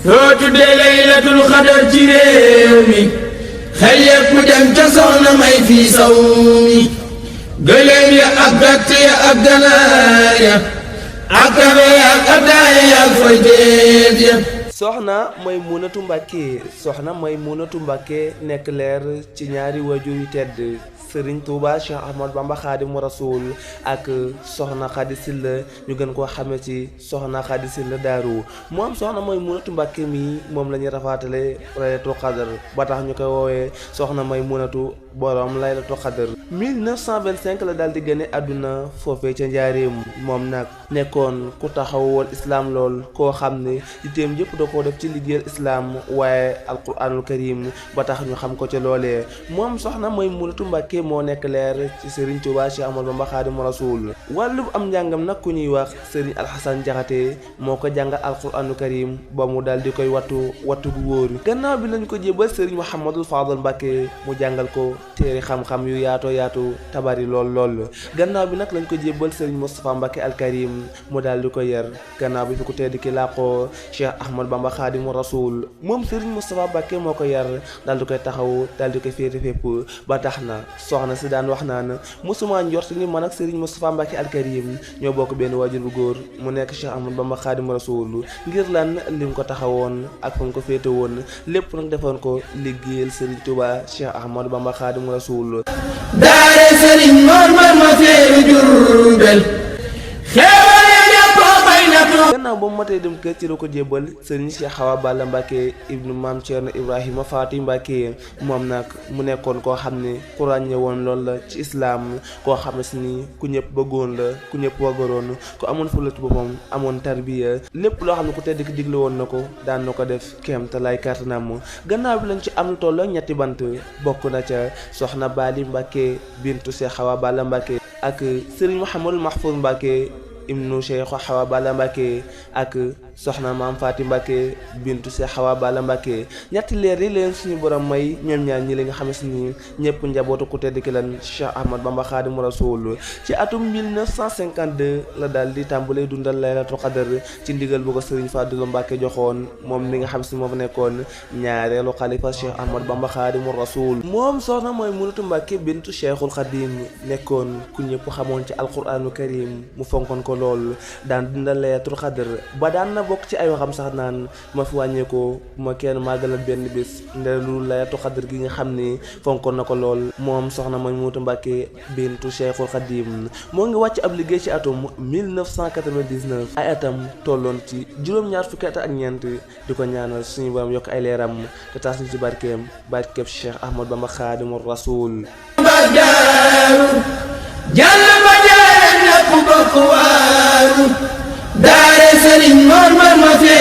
loo tuddee laylatul xadar ci réew mi xel yépp dem ca soxna may fii saw mi gëléem ya ak gàtt ya ak ganaar ya ak kabe ya ak addaaya ya ak foyteef ya. soxna Maymunatu Mbàkke soxna Maymunatu Mbàkke nekk leer ci ñaari waajur yu tedd Sëriñ Tuuba Cheikh Ahmadou Bamba Xaadimu Rasuul ak soxna Xadi Silla ñu gën koo xamee ci soxna Xadi Silla Daaru moom soxna Maymunatu Mbàkke mi moom la ñuy rafaatale laylatul xadar ba tax ñu koy woowee soxna Maymunatu borom laylatul xadar 1925 la daal di génne àdduna foofee ca njaareem moom nag nekkoon ku taxaw woon islaam lool koo xam ne yitteem yëpp da koo def ci liggéeyal islaam waaye alquranul karim ba tax ñu xam ko ca loolee moom soxna Maymunatu Mbàkke moo nekk leer ci Serigne Touba Cheikh Ahmadou Bamba Xaadimu Rasuul wàllu am njàngam nag ku ñuy wax Serigne Alxasan Jaxate moo ko jàngal alquranul karim ba mu daal di koy wattu bu wóor gannaaw bi lañ ko jébal Serigne Mouhamadul Fadal Mbàkke mu jàngal ko téere xam-xam yu yaatu tabari lool gannaaw bi nag lañ ko jébal Serigne Moustapha Mbàkke al Karim mu daal di ko yar gannaaw bi fi ku tedd ki làqoo Cheikh Ahmadou Bamba Xaadimu Rasuul moom Serigne Moustapha Mbàkke moo ko yar daal di koy taxaw daal di koy féete fépp ba tax na soxna si daan wax naan mosuma njort ni man ak Serigne Moustapha Mbacke al Karim ñoo bokk benn waajur bu góor mu nekk Cheikh Ahmadou Bamba Xaadimu Rasuul ngir lan lim ko taxawoon ak fa mu ko féete woon lépp nag defoon ko liggéeyal Serigne Touba Cheikh Ahmadou Bamba Xaadimu Rasuul. daare Serigne Mor ma feeru Jurbel gannaaw ba mu matee dem kër ci la ko jébbal Serigne Cheikh Awa Balla Mbacke ibnu Maam Thierno Ibrahima Faati Mbacke moom nag mu nekkoon koo xam ne ku ràññe woon loolu la ci islaam koo xam ne si ni ku ñëpp bëggoon la ku ñëpp waggaroon ku amoon fulla ci boppam amoon tarbiya lépp loo xam ne ku tedd ki digle woon na ko daan na ko def kéem te lay kàttanam gannaaw bi lañ ci am lu toll ñetti bant bokk na ca soxna Bali Mbacke bintu Cheikh Awa Balla Mbacke ak Serigne Mouhamadou Mahfouz Mbacke ibnu Cheikh Awa Balla Mbacke ak soxna Maam Faati Mbacke bintu Cheikh Awa Balla Mbacke ñetti leer yi leen suñu borom may ñoom ñaar ñi li nga xam ni ñëpp njabootu ku tedd ki lan Cheikh Ahmadou Bamba Xaadimu Rasuul ci atum 1952 la daal di tàmbalee dundal laylatul qadr ci ndigal bu ko Serigne Fadilou Mbacke joxoon moom mi nga xam si moo fa nekkoon ñaareelu xalifa Cheikh Ahmadou Bamba Xaadimu Rasuul moom soxna Maymunatu Mbacke bintu Cheikhul Xadim nekkoon ku ñëpp xamoon ci alquraanul karim mu fonkoon ko lool daan dundal laylatul qadr ba daan na bokk ci ay waxam sax naan ma fi wàññeekoo ma kenn màggalal benn bis ndelu laylatul qadr gi nga xam ni fonkoon na ko lool moom soxna Maymunatu Mbacke bintu Cheikhul Khadim moo ngi wàcc ab liggéey ci atum 1999 ay atam tolloon ci juróom-ñaar fukki at ak ñeent di ko ñaanal suñu borom yokk ay leeram te taas ñu ci barkeem Cheikh Ahmadou Bamba Xaadimu Rasuul daare Serigne Mor ma feeru